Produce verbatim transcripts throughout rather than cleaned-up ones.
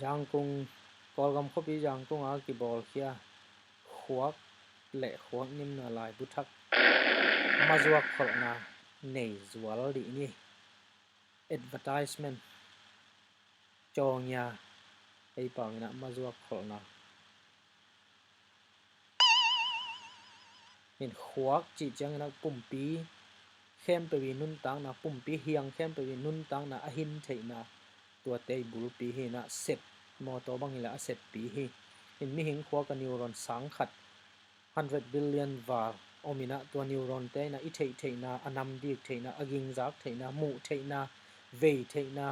Zangkung, Kawlgam khuapi Zangkung a kibawlkhia khuak le khuak nimna laibu thak mazuak kholhna nei zual dih ni. Advertisement, cawngya, ei pau in ah mazuak kholhna. In khuak cih ciangin ah pumpi khempeuh i nuntakna, pumpi hiang khempeuh i nuntakna a hin theihna, tuate i bulpi hi in ah set, mawtaw bang hi leh a setpi hi. In mihing khuak ah neuron sang khat, hundred billion val om in ah tua neuronte in ah i theih theihna, a nam dik theihna, a gingzak theihna, muh theihna, vei theihna,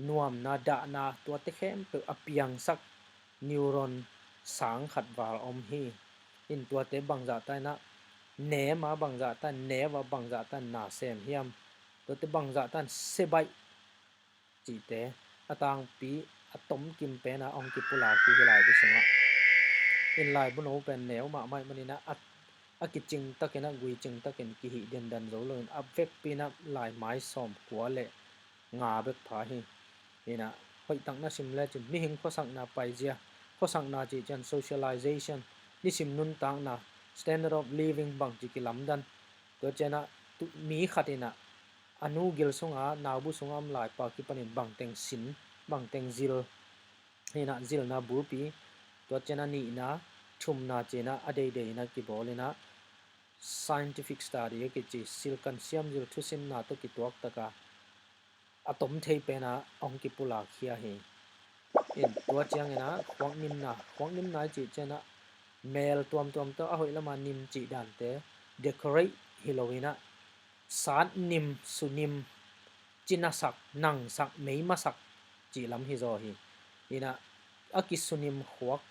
nuamna, dahna, tuate khempeuh a piangsak neuron sang khat val om hi. In tuate bangzah ta in ah nem a, bangzah ta in neu a, bangzah ta in na sem hiam, tuate bangzah ta in se baih cihte a tangpi a tomkim pen a hong kipulak hi, hi laibu sungah. In laibu no pen neu mahmah ahih manin ah a, a kicing takin ah, guicing takin kihih dendan zo loin a vekpi in ah laimai sawm kua le nga bek pha hi. In ah hoihtak na sim lecin mihing khuasakna paizia, khuasakna cih ciang socialization, nisim nuntakna, standard of living bangci kilamdan. Tua ciang ah tu, mi khat in ah a nu gil sunga, naubu sunga om laipa kipanin bangteng sin, bangteng zil, hi in ah zilna bulpi, tua ciang ah nihna, thumna ci in ah a deidei in ah kibawl in ah scientific study a kici, silkan siamzil thusinna tawh kituak taka a tom thei pen a hong kipulak khia hi. In tua ciangin ah khuaknimna, khuaknimna i cih ciang ah mel tuamtuam tawh a hoih lama nim cih dante decorate hi lo in ah satnim, sunim, cinasak, nangsak, meimasak cih lam hi zaw hi. In ah a kisunim khuak,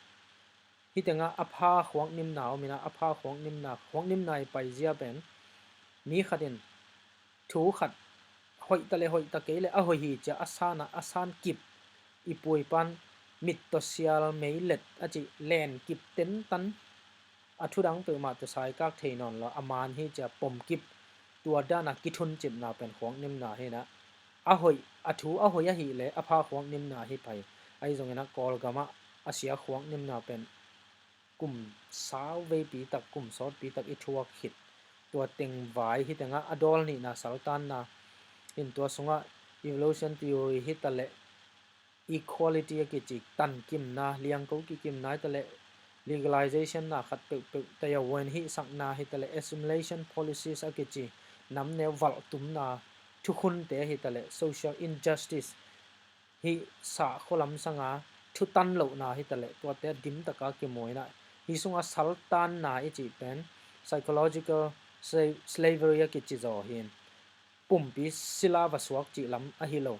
hih tengah a pha khuaknimna om in ah, a pha khuaknimna, khuaknimna i paizia pen mi khat in thu khat hoih ta le hoih ta kei le a hoih hi cia a san ah, a san kip, i pu i pa'n mit tawh sial mei let a cih len kip tentan, a thudang peuhmah tawh saikak thei nawn lo a man hi cia pom kip, tua dan a kithuncipna pen khuaknimna hi in ah, a hoih, a thu a hoih ahih leh a pha khuaknimna hi pah hi. Ahi zongin ah Kawlgam ah a sia khuaknimna pen kum sau veipi tak, kum sawtpi tak i thuak khit, tua teng vai, hih tengah a dawl nihna saltanna, in tua sungah evolution theory hi ta leh equality a kici tankimna, liangko kikimna hi ta leh legalization na khat peuhpeuh taya wen hihsakna hi ta leh assimilation policies a kici namneu valhtumna thukhunte hi ta leh social injustice, hih sahkhua lamsanga thutan lohna hi ta leh tuate a dim taka kimu in ah, hih sunga saltanna i cih pen psychological sla-, slavery a kici zaw hi in, pumpi sila va suak cih lam ahi lo,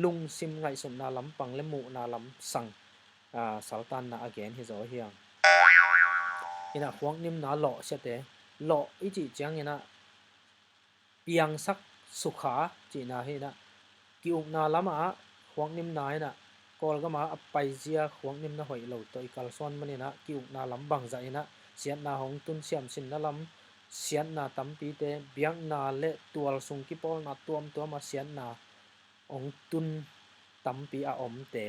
lungsim ngaihsutna lampang le muhna lamsang, aa, saltanna a gen hi zaw hi hang. In ah khuaknimna lawh siate, lawh i cih ciangin ah piangsak, sukha cihna hi in ah, ki-ukna lamah khuaknimna in ah Kawlgam ah a paizia khuaknimna hoih lo tawh i kalsuan manin ah ki-ukna lam bangzah in ah siatna hong tun, siamsinna lam siatna tampite, biakna le tualsung kipawlna tuamtuam ah siatna hong tun tampi a omte,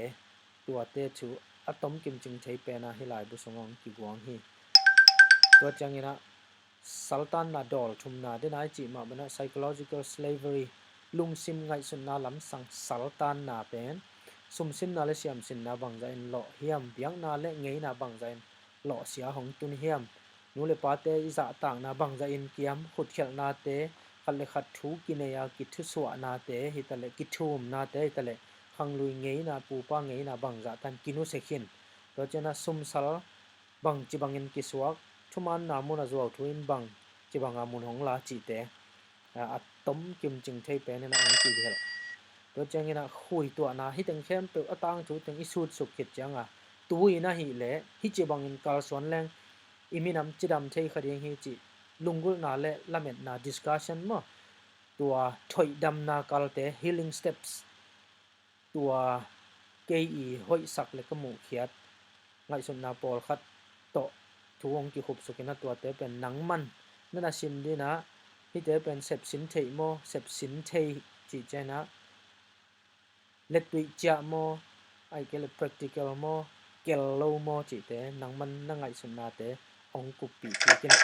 tuate thu a tomkim cing thei pen a hih laibu sungah hong kiguang hi. Tua ciangin ah saltanna dawl thumna den a i cih mah bangin ah psychological slavery, lungsim ngaihsutna lamsang saltanna pen sumsimna le siamsinna bangzah in lawh hiam, biakna le ngeina bangzah in lawhsia hong tun hiam, nu le pate i zahtakna bangzah in kiam, khutkhialhnate, khat le khat thu kinei a kithusuahnate hi ta leh, kithumnate hi ta leh, khanglui ngeina, pupa ngeina bangzah tan kinusia khin. Tua ciangin ah sumsal bangci bangin kisuak, thumaanna mun a zuauthu in bangci banga mun hong la cihte, a, a tomkim cing thei pen in ah hong kigelh. Tua ciangin ah khuituahna, hih teng khempeuh a tangthu teng i sutsuk khit ciangin, tu-in ahih leh hih ci bangin kalsuan leng i minam cidam thei kha ding hi cih lunggulhna le lametna, discussion maw, tua thoihdamna kalte, healing steps, tua kei i hoihsak le ka muhkhiat ngaihsutna pawlkhat tawh thu hong kikhupsuk in ah tuate pen nangman na na sin ding in ah, hihte pen sepsin theih maw, sepsin thei cih ciangin ah, lettuih ciah maw, ahih kei leh practical maw, kel lo maw cihte nangman na ngaihsutnate hong kuppih kik in.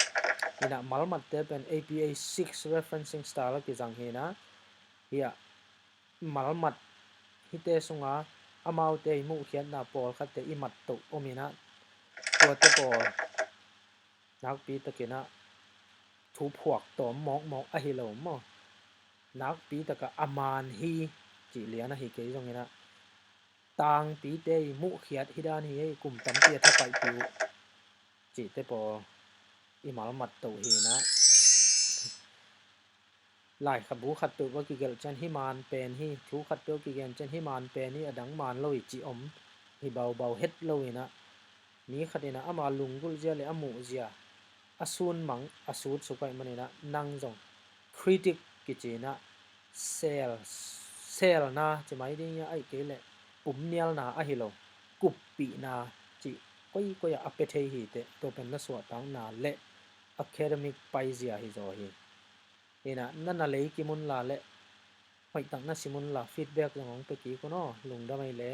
Inah malmatte pen A P A six referencing style a kizang hi inah, hiah malmat hite sunga amaute i muhkhiatna pawlkhatte i mat toh om inah, tuate pawl nakpi takinah thu phuak tawm mawkmawk ahi lo maw? Nakpi takah a man hi cih lian ahi kei zonginah, tangpite i muhkhiat hi dan hi ei, kum tampi a thapaihpih uh cihte pawl i malmat toh hi inah, laikhabu khat peuh va kigelh cian hi man pen hi, thu khat peuh kigen cian hi man pen hi, a dang man lo hi cih om hi baubau het lo inah, mi khat inah ama lunggulh zia le a muh zia a sunmang a sut suk ahih maninah nang zong critic kici inah sel, selna ci mai ding ia, ahih kei leh pumnialna ahi lo, kuppihna cih koikoi ah a pia thei hi teh, tua pen na suahtakna le academic paizia hi zaw hi. Inah na na lei kimun la le hoihtak na simun la feedback zong hong pia kik un aw, lungdam ei le.